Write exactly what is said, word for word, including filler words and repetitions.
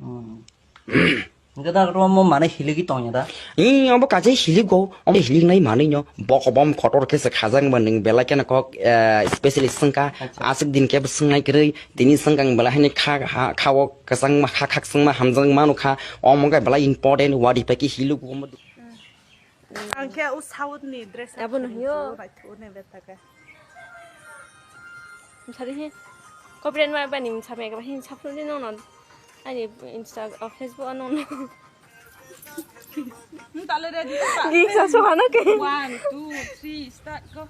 Hmm. Hingke da ro mo mane hiligwi tongya da? Ih, obo kaisa hiligo, omo hilingnai manwi no. Bokobom kotor khe se khajak ba nwng belai kheno kok, eh, specially swngkha. Acha. Aswk din khe bo swngnai kwrwi, tini swngkang belai hani kha, ha, khao kwchangma, kha, khakswngma hamjakma nukha. Omo khe belai important, wadi pai khe hilugo omo. Ang khe o South ni dress. Abo no hino. Naithok ne beta khe. Msari he. Copyright ma bani msa me ba hin sapro ni nono. Ani Insta, o Facebook ano no. Tale ready ta. Ging sa so hano ke. One, two, three, start, go.